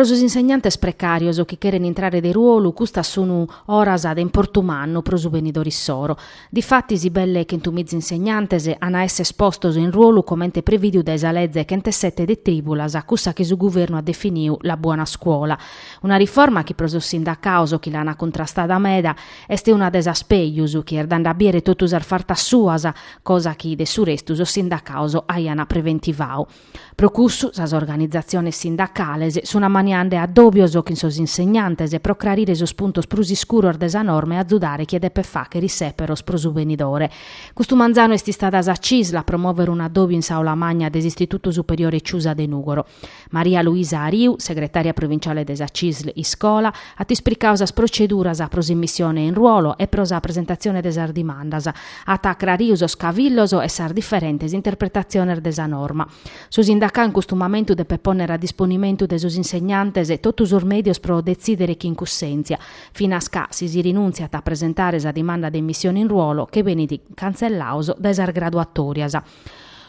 Pro sos insegnantes precàrios chi cheren intrare de ruolu custas sun oras de importu mannu pro su benidore issoro. Difatis belle chentumiza insegnantes an a esser postos in ruolu comente prevìdiu dae sa leze chentesete de trìbulas, cussa chi su guvernu at definiu la buona scuola. Una riforma chi pro sos sindacaos chi l'an cuntrastada meda est una de sas pejus, chi est dande a bìere totu sas fartas suas, cosa chi de su restu sos sindacaos aian preventivau. Pro cussu sas organizatziones sindacales sun ammaniande addòbios chin sos insegnantes pro crarire sos puntos prus iscuros de sa norma e azudare chie depet fàghere issèperos pro su benidore. Custu manzanu est istada sa Cisl a promòvere un'addòbiu in s'Aula Magna de s'Istitutu Superiore Ciusa de Nùgoro. Maria Luisa Ariu, segretària provinciale de sa Cisl Iscola, at ispricadu sas proceduras pro s'immissione in ruolo e pro sa presentatzione de sas dimandas, at acraridu sos cavillos e sas diferentes interpretatziones de sa norma. Su sindacadu in custu mamentu depet pònnere a disponimentu de sos insegnantes totu sos mèdios pro detzìdere chin cussèntzia, finas ca, si si rinùntziat a presentare sa dimanda de immissione in ruolo, che benint cantzellados dae sas graduatòrias.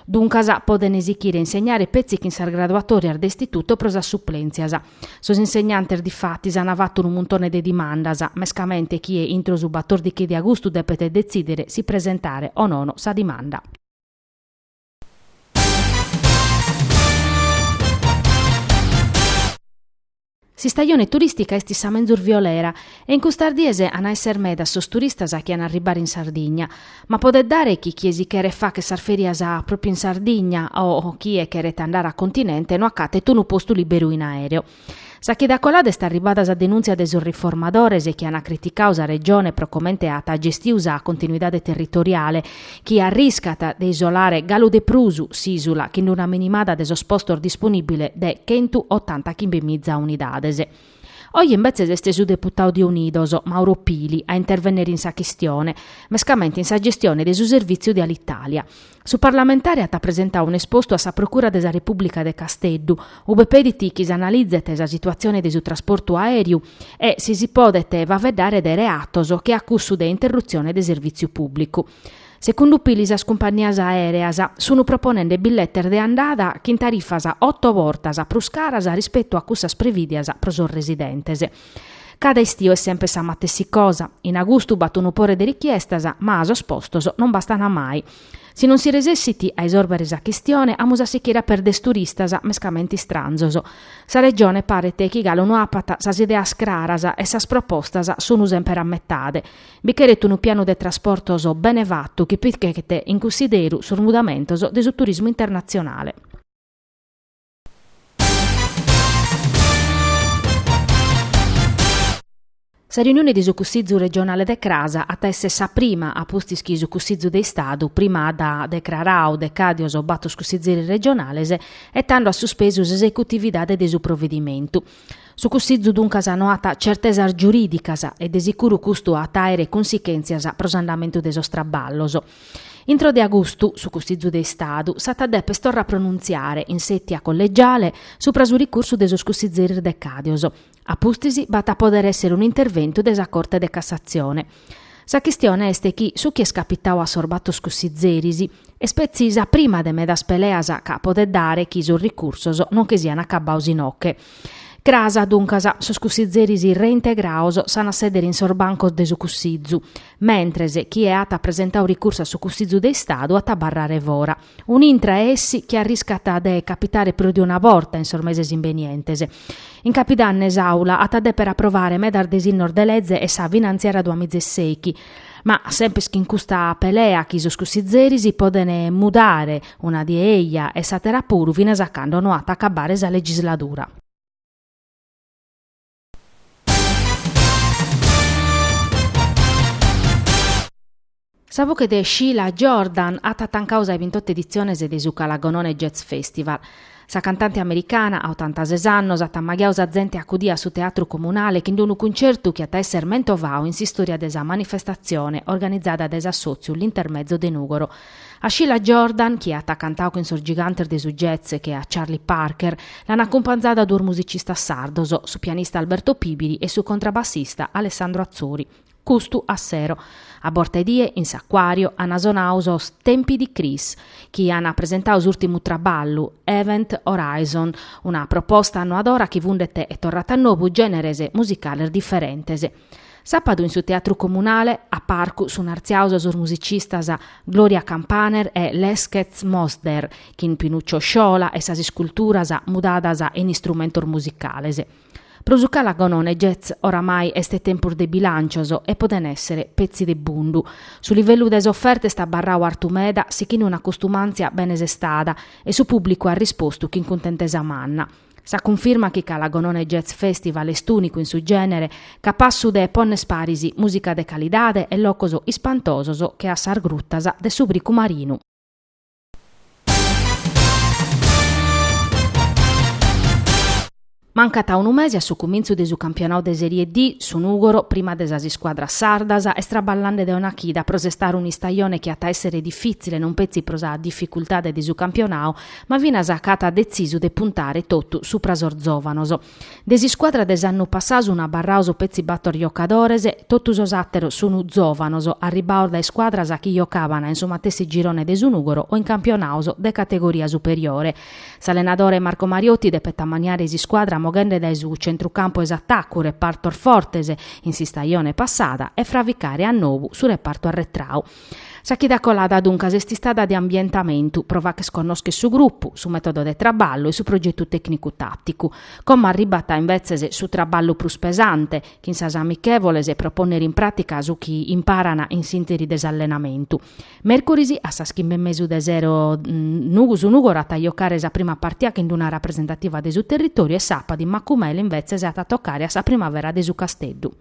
Duncas podent sichire a insegnare petzi chin sas graduatòrias de istituto pro sas suplèntzias. Sos insegnantes difatis ant fatu unu muntone de dimandas, mescamente chie intro su batòrdighi de agustu depet detzìdere si presentare o nono sa dimanda. S'istajone turìstica est sa menzus violera e in custas dies an a esser medas sos turistas chi an a arribbare in Sardigna. Ma podet dare chi chie si cheret fagher sas ferias pròpiu in Sardigna o chie cheret andare a continente no acatet unu postu liberu in aereo. Sa chida colada est arribbada sa denùntzia de sos riformadores chi an criticadu sa Regione pro comente at gestidu sa continuidade territoriale, chi arriscat de isolare galu de prus s'ìsula chin una minimada de sos postos disponìbiles de chentuotantachimbemiza unidades. Oje imbetzes est su deputadu de Unidos, Mauro Pili, a intervènnere in sa chistione, mescamente in sa gestione de su servìtziu de Alitalia. Su parlamentare at presentadu un'espostu a sa Procura de sa Repùblica de Casteddu, ube pedit chi s'analizet sa situatzione de su trasportu aèreu e si si podet faeddare de reatos che a cussu de interrutzione de servìtziu pùblicu. Segundu Pili sas cumpannias aèreas sunt proponende billetes de andada chin tarifas oto bortas prus caras rispetu a cussas prevìdias pro sos residentes. Cada istiu est semper sa matessi cosa, in agustu b'at unu pore de richiestas, ma sos postos non bastant mai. Si non si resessit a isòrbere sa chistione, amus a sichire a perder turistas, mescamente istranzos. Sa Regione paret chi galu no apat sas ideas craras e sas propostas sun semper a metade. Bi cheret unu pianu de trasportos bene fatu chi pichet in cunsideru sos mudamentos de su turismu internatzionale. Sa riunione de su Cussizu regionale de cras at a èssere sa prima a pustis chi su Cussizu de Istadu prima at decraradu decàdios bator cussizeris regionales e tando at suspesu s'esecutividade de su provedimentu. Su Cussizu duncas no at certesas giurìdicas e de sicuru custu at a àere cunsichèntzias pro s'andamentu de sos traballos. Intro de agustu, su Cussizu de Istadu s'at a dèpere torra pronuntziare, in sètia collegiale, supra su ricursu de sos cussizeris decàdios. A pustis b'at a pòdere èssere un'interventu de sa Corte de Cassatzione. Sa chistione est chi su chi est capitadu a sos bator cussizeris est petzi sa prima de medas peleas ca podet dare chi sos ricursos non nche sian acabados inoche. Cras, duncas, sos cussizeris reintegrados s'an a sèdere in sos bancos de su Cussizu, mentres chie at presentadu ricursu a su Cussizu de Istadu at a abarrare fora. Un'intra e essi chi arriscat de capitare prus de una borta in sos meses imbenientes. In capidanne s'Àula at a dèpere aprovare medas desinnos de leze e sa finantziària duamizesèichi, ma semper chin custa pelea chi sos cussizeris podent mudare una die eja e s'àtera puru finas a cando no at a acabare sa legisladura. Sa voche de Sheila Jordan at tancadu sa 'e bintoto editziones de su Calagonone Jazz Festival. Sa cantante americana, a otantases annos, at ammaghiadu sa zente acudia a su Teatru Comunale chin unu cuncertu chi at a esser mentovadu in s'istòria de sa manifestatzione organizada dae s'assòtziu L'Intermezzo de Nùgoro. A Sheila Jordan, chi at cantadu chin sos gigantes de su jazz che a Charlie Parker, l'an acumpanzada duos musicistas sardos, su pianista Alberto Pibiri e su contrabassista Alessandro Atzori. Custu a sero. A borta 'e die, in s'Aquario, an sonadu sos Tempi di Cris, chi an presentadu s'ùrtimu traballu, Event Horizon, una proposta annoadora chi fundet e torrat a nou gèneres musicales diferentes. Sàpadu in su Teatru Comunale, a parcu sun artziados sos musicistas Gloria Campaner e Leskez Mosder, chin Pinuccio Sciola e sas isculturas mudadas in istrumentos musicales. Pro su Calagonone Jazz oramai est tempus de bilàncios e poden èssere petzi de bundu. Su livellu de s'oferta est abarradu artu meda sighende una costumàntzia bene sestada e su pùblicu at rispostu chin cuntentesa manna. Sa cunfirma chi Calagonone Jazz Festival est ùnicu in su gènere, capassu de ponner paris mùsica de calidade e locos ispantosos che a sas grutas de su Bricu Marinu. Mancat unu mese a su cumintzu de su campionadu de Serie D, su Nùgoro, prima de sas iscuadras sardas, est traballende dae una chida pro sestare un'istajone chi at a èssere difìtzile non petzi pro sa dificultade de su campionadu, ma finas ca at detzisu de puntare totu supra sos zòvanos. De s'iscuadra de s'annu passadu sun abarrados petzi bator jocadores, totu sos àteros sun zòvanos, arribados dae iscuadras chi jocaban in su matessi girone de su Nùgoro o in campionados de categoria superiore. S'allenadore Marco Mariotti depet ammaniare s'iscuadra moghende dae su centrucampu e s'atacu, repartos fortes in s'istajone passada, e fravicare a nou su repartu arretradu. Sa chida colada duncas est istada de ambientamentu pro fagher connoscher su grupu, su mètodo de traballu e su progetu tècnicu-tàticu. Como arribat imbetzes su traballu prus pesante, chin sas amichèvoles pro pònnere in pràtica su chi imparan in s'ìnteri de s'allenamentu. Mèrcuris a sas chimbe e mesu de sero su Nùgoro at a jocare sa prima partia chin d'una rapresentativa de su territòriu e sàpadu in Macumele imbetzes at a tocare a sa Primavera de su Casteddu.